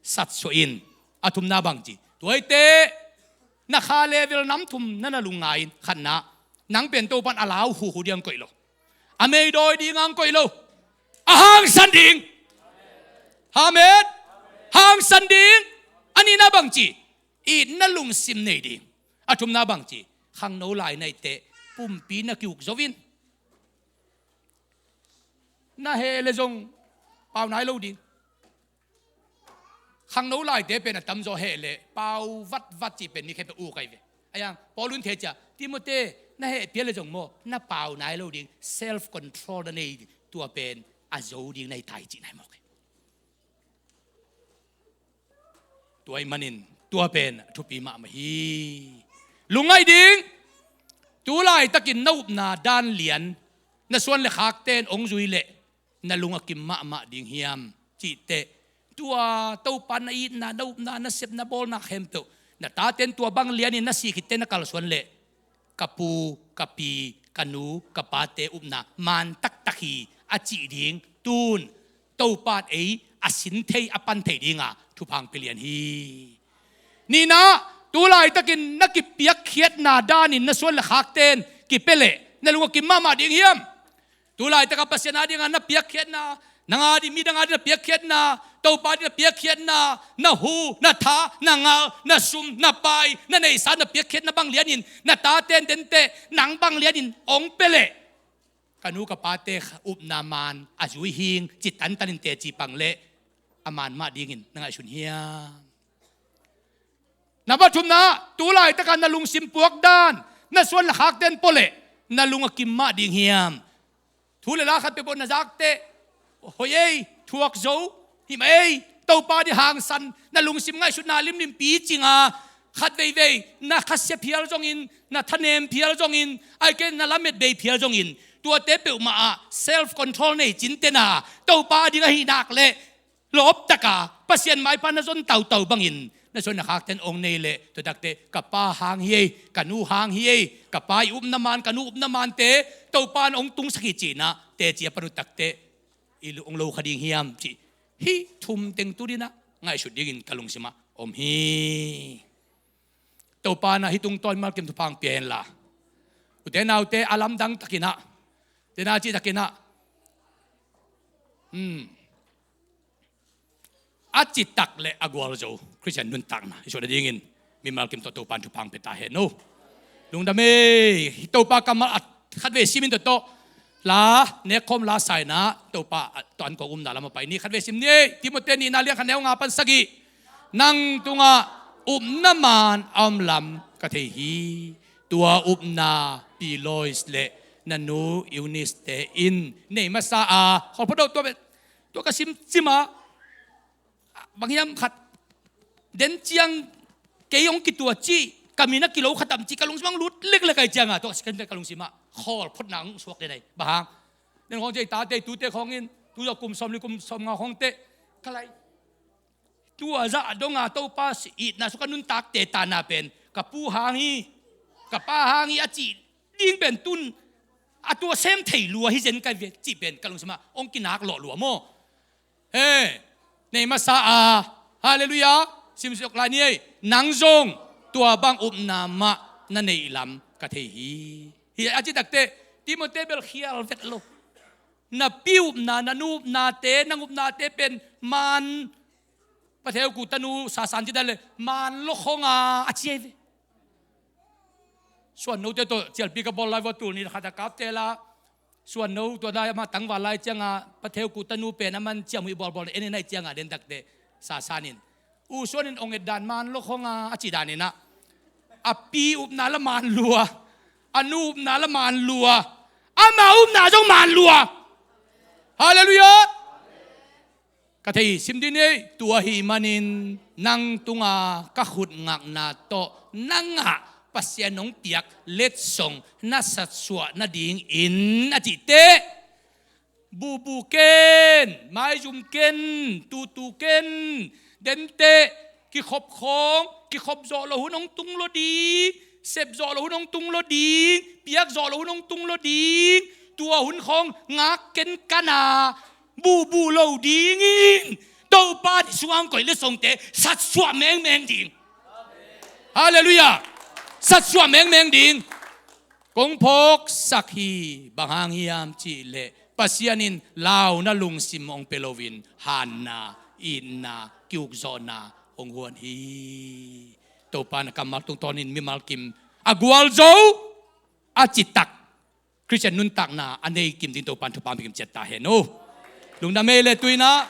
Satsuah in. A thumna bang ci? Tua hi teh, na kha level nam thum na na lungngai in. Khatna, nang pen Topa'n a lau huhu ding hong koih lo, a meidawi ding hong koih lo, a hangsan ding. Amen. Hangsan ding. A nihna bang ci? Itna lungsim nei ding. A thumna bang ci? Khangno lai na hih teh pumpi na ki-uk zo in. Na heh leh zong pau nai lo ding. Khangno laite pen a tamzaw heh leh pau vatvat cih pen mi khempeuh uk ahi ve. Ahi hang Paul in thei cia, Timothy, na heh phial leh zong maw, na pau nai lo ding, self control na nei ding, tua pen a zo ding na hi ta hi cihna hi mawk hi. Tua ahih manin tua pen a thupi mahmah hi. Lungngaih ding. Tu laitakin na upna dan lian na suan le khakte'n hong zui leh na lung a kim mahmah ding hiam cih teh, tua Topa na itna, na upna, na sepna, bawlna khempeuh, na tate'n tua bang lianin na sih khit teh na kalsuan leh, ka pu, ka pi, ka nu, ka pate upna maan taktak hi a cih ding tun Topa'n ei a sin thei, a pan thei dinga thupha hong pia lian hi. Nihna, tu laitakin na kipiakkhiatna danin na suan le khakte'n kipia leh na lung a kim mahmah ding hiam? Tu laitaka Pasian a dinga na piakkhiatna, nang a ding, midang a ding na piakkhiatna, Topa a ding na piakkhiatna, na hu, na tha, na ngal, na sum, na pai, na neihsa, na piakkhiatna bang lianin na tate'n den teh nang bang lianin hong pia leh, ka nu ka pate upna maan a zui hing ci tantanin teci pang leh a maan mah dingin na ngaihsun hiam? Namba thumna, tu laitaka na lungsim puak dan na suan le khakte'n pua leh na lung a kim mah ding hiam? Thu le la khat peuhpeuh na zak teh hoih ei, thuak zo hi mah ei. Topa ding hangsan, na lungsim ngaihsutna limlim picing a, khat veivei na khasia phial zongin, na thanem phial zongin, ahih kei leh na lamet bei phial zongin, tuate peuhmah ah self control nei cin teh na, Topa ding ahih nak leh lawptaka Pasian maipha na zon tautau bangin na suan na khakte'n hong nei leh, tua tak teh ka pa hang hi ei, ka nu hang hi ei, ka pa i upna maan, ka nu upna maante Topa'n hong tungsak hi cihna teci a pan uh tak teh i lung hong lo kha ding hiam cih, hih thum teng tu dinah ngaihsut dingin ka lungsimah om hi. Topa in ah hih tungtawn mimal kim thupha hong pia hen la, ute naute, a lamdang takin ah, tena cih takin ah, hmm, a citak le a gualzo Khristian nuntakna i suah nadingin mimal kim tawh Topa in thupha hong pia ta hen aw. Lungdam ei. Hih Topa kammal a khatvei sim in tawh tawh la nekkhawm, la saina, Topa tawh an kawng umna lam a pai ni. Khatvei sim ni ei. Timoti nihna lian khat neu nga pan sagih. Nang tungah upna maan a om lam ka thei hi. Tua upna pi Lois le na nu Eunice te in nei masa a, khawl phot lo, tua pen, tua ka sim, sim a, bang hiam khat den ciang kei hong kituat cih, ka min a kilo kha tam cih ka lungsim ah lut leklek ahih ciangin, tua ka sim, ka lungsim ah khawl photna hong suak den ahi. Bang hang? Den khawng cih, tate tute khawng in tu zawh kum sawmli kum sawmnga khawng teh ka lai, tua zah dong a Topa itna sungah ka nuntakte tana pen ka pu hang hi, ka pa hang hi a cih ding pen tun a tua sem thei lua hi zen ka hi ve cih pen ka lungsim ah hong kinak lawh lua maw. He, nei masa a, halleluiah, sim siok lai ni ei. Nang zong tua bang upna mah na neih lam ka thei hi. Hi a cih tak teh Timoti bel khial vet lo. Na pi upna, na nu upnate, nang upnate pen maan, Patheu ku tanu sasan ci dan le maan lo khong a, a ci ahi ve. Suan note tawh cialpi ka bawl lai vua, tul nih khat a kap teh la, Suan no tua lai amah tangval lai cianga patheu kuh tanu pen aman ciamhuih bawlbawl en in aih cianga den takte sasanin, u Suan in ong et dan man lo khonga a ci daninah, a pi upna la man lua, a nu upna la man lua, ama upna zong man lua. Halleluiah. Ka thei sim dih ni ei, tua hi manin nang tunga ka khut ngakna tawh nangah Pasian hong piak letsong na satsuah nadingin a cihteh, bubu ken, maizum ken, tutu ken, denteh, kikhop khawng, kikhop zawh lo hun hong tung lo ding, sep zawh lo hun hong tung lo ding, piak zawh lo hun hong tung lo ding, tua hun khawng ngak ken kana, bubu lo dingin Topa nih sungah hong koih letsongte satsuah mengmeng ding. Halleluiah. Satsuah mengmeng ding. Kong phawksak hi, bang hang hiam cihleh Pasian in launa lungsim hong pia loin hanna, itna, kiukzawhna hong huan hi. Topa na kammal tungtawnin mimal kim a gualzo a citak Khristian nuntakna a nei kim ding Topan thupha pia kim ciat ta hen uh. Lungdam ei le tuinah